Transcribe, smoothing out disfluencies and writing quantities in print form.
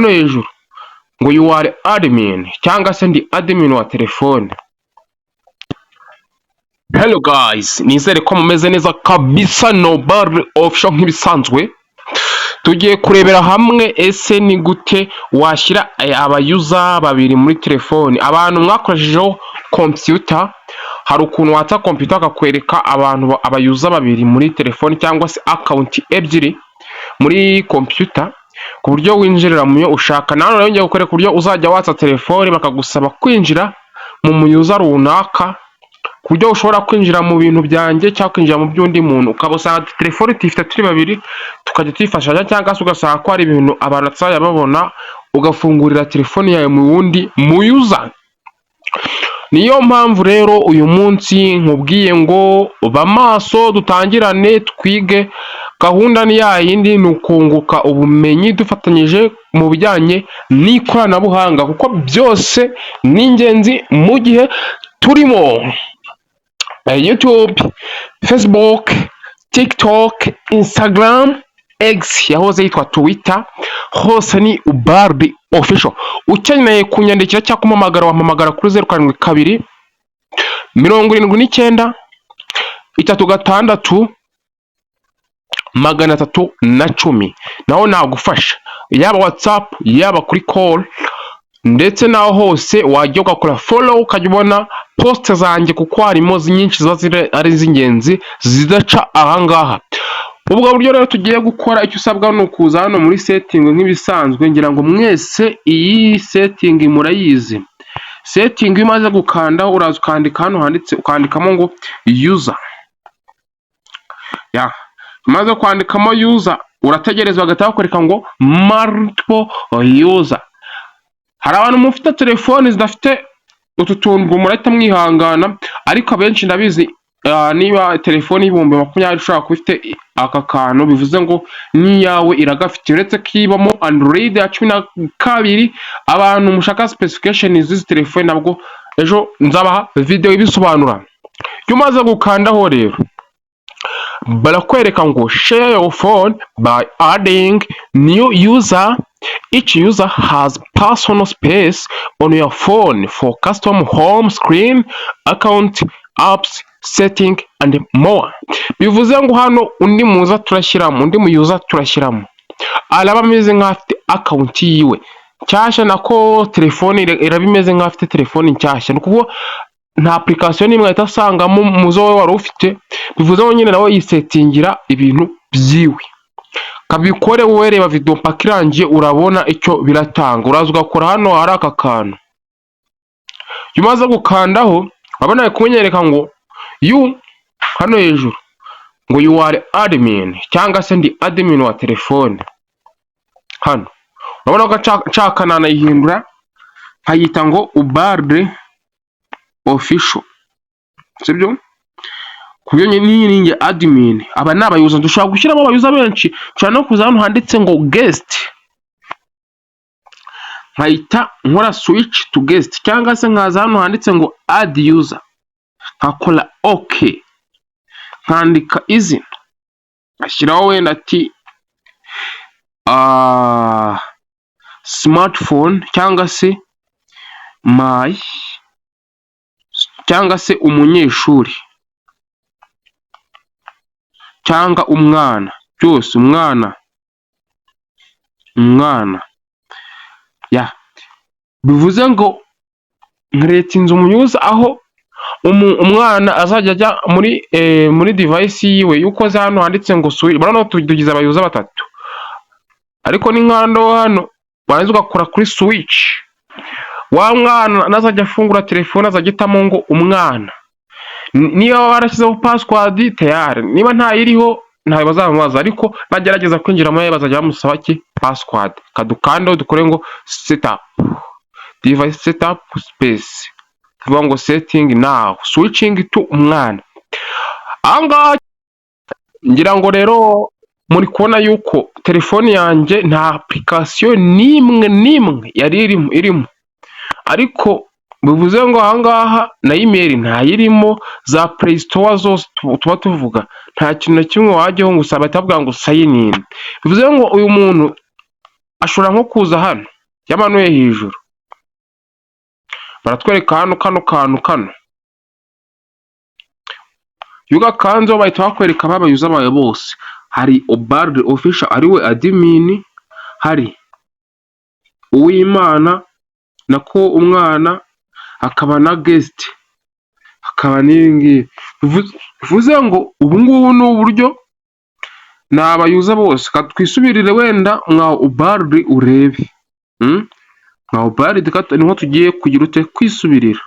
Hano hejuru ngo "You are admin", cyangwa se ndi admin wa telefone. Hello guys, nizere ko mumeze neza kabisa. Nobel Official nk'ibisanzwe, tugiye kurebera hamwe ese ni gute washyira aba user babiri muri telefone. Abantu mwakoreshejeho computer, hari ukuntu watsa computer akakwereka abantu, aba user babiri muri telefone, cyangwa se account ebyiri muri computer, ku buryo winjirira mu yo ushaka. Nawe rero ngiye kukwereka uburyo uzajya watsa telefone bakagusaba kwinjira mu mu user runaka, ku buryo ushobora kwinjira mu bintu byanjye cyangwa kwinjira mu by'undi muntu, ukaba usanga telefone tuyifite turi babiri, tukajya tuyifashanya, cyangwa se ugasanga ko hari ibintu abantu batazajya babona, ugafungurira telefone yawe mu wundi mu user. Niyo mpamvu rero uyu munsi nkubwiye ngo ba maso, dutangirane twige. Gahunda ni ya yindi, ni ukunguka ubumenyi dufatanyije mu bijyanye n'ikoranabuhanga, kuko byose ni ingenzi mu gihe turimo. YouTube, Facebook, TikTok, Instagram, X yahoze yitwa Twitter, hose ni Ubald Official. Ukeneye kunyandikira cyangwa kumpamagara, wampamagara kuri 0727936310, naho nagufasha, yaba WhatsApp, yaba kuri call, ndetse naho hose wajya ugakora follow, ukajya ubona post zanjye, kuko harimo nyinshi ziba ziri ari iz'ingenzi zidaca ahangaha. Ubwo buryo rero tugiye gukora, icyo usabwa ni ukuza hano muri setting nk'ibisanzwe. Ngira ngo mwese iyi setting murayizi. Setting iyo umaze gukandaho, uraza ukandika hano handitse, ukandikamo ngo user. Ya, umaze kwandikamo user, urategereza bagahita bakwereka ngo multiple user. Hari abantu mufite telefoni zidafite utu tuntu, murahita mwihangana, ariko abenshi ndabizi, niba telefoni y'20,000 ushobora kuba ifite aka kantu, bivuze ngo n'iyawe iragafite, uretse ko ibamo Android ya 12. Abantu mushaka specification z'izi telefoni, nabwo ejo nzabaha video ibisobanura. Iyo umaze gukandaho rero, barakwereka ngo "Share your phone by adding new user. Each user has personal space on your phone for custom home screen, account, apps, setting and more." Bivuze ngo hano undi muza turashyiramo, undi mu user turashyiramo, araba ameze nk'aho afite account yiwe nshyashya, nako telefone iraba imeze nk'aho afite telefone nshyashya. Ni ukuvuga nta application n'imwe ahita asangamo muzo wowe wari ufite. Bivuze ngo nyine nawe yisettingira ibintu byiwe. Kabikore wowe, reba video mpaka irangiye, urabona icyo biratanga. Uraza ugakora hano hari aka kantu. Iyo umaze gukandaho, urabona bari kunyereka ngo you, hano hejuru ngo "You are admin", cyangwa se ndi admin wa telefone. Hano urabona ko nshaka nanayihindura, nkayita ngo Ubald Official, sibyo? Ku buryo n'iyi ni njye admin, aba ni aba user. Dushobora gushyiramo aba user benshi. Nshobora no kuza hano handitse ngo guest, nkahita nkora switch to guest, cyangwa se nkaza hano handitse ngo add user, nkakora OK, nkandika izina, ngashyiraho wenda ati smartphone, cyangwa se my, cyangwa se umunyeshuri, cyangwa umwana, byose umwana, umwana ya. Bivuze ngo nkeretinze umu user aho umwana azajya ajya muri device yiwe. Iyo ukoze hano handitse ngo switch, urabona tugize aba user batatu, ariko ni nkando hano warangiza ugakora kuri switch, wa mwana nazajya afungura telefone azajya ahitamo ngo umwana. Niba warashyizeho password, tayari, niba ntayiriho ntayo bazamubaza, ariko nagerageza kwinjira muri yo bazajya bamusaba ki? Password. Kadukandeho dukore ngo setup device, setup space, tuvuga ngo setting now, switching to umwana. Aha ngaha ngira ngo rero muri kubona yuko telefone yanjye nta application n'imwe n'imwe yari irimo, ariko bivuze ngo aha ngaha na email ntayirimo, za Play Store zose tuba tuvuga, nta kintu na kimwe wajyaho ngo usaba, bahita bakubwira ngo sign in. Bivuze ngo uyu muntu Ashobora nko kuza hano yamanuye hejuru, baratwereka hano kano kantu kano. Iyo ugakanzeho bahita bakwereka ba ba user bawe bose. Hari Ubald Official ariwe admin, hari Uwimana nako umwana, hakaba na guest, hakaba n'ibi ngibi. Bivuze ngo ubu ngubu ni uburyo ni aba user bose. Twisubirire wenda nka Ubald urebe. Nka Ubald niho tugiye kugira ute? Kwisubirira.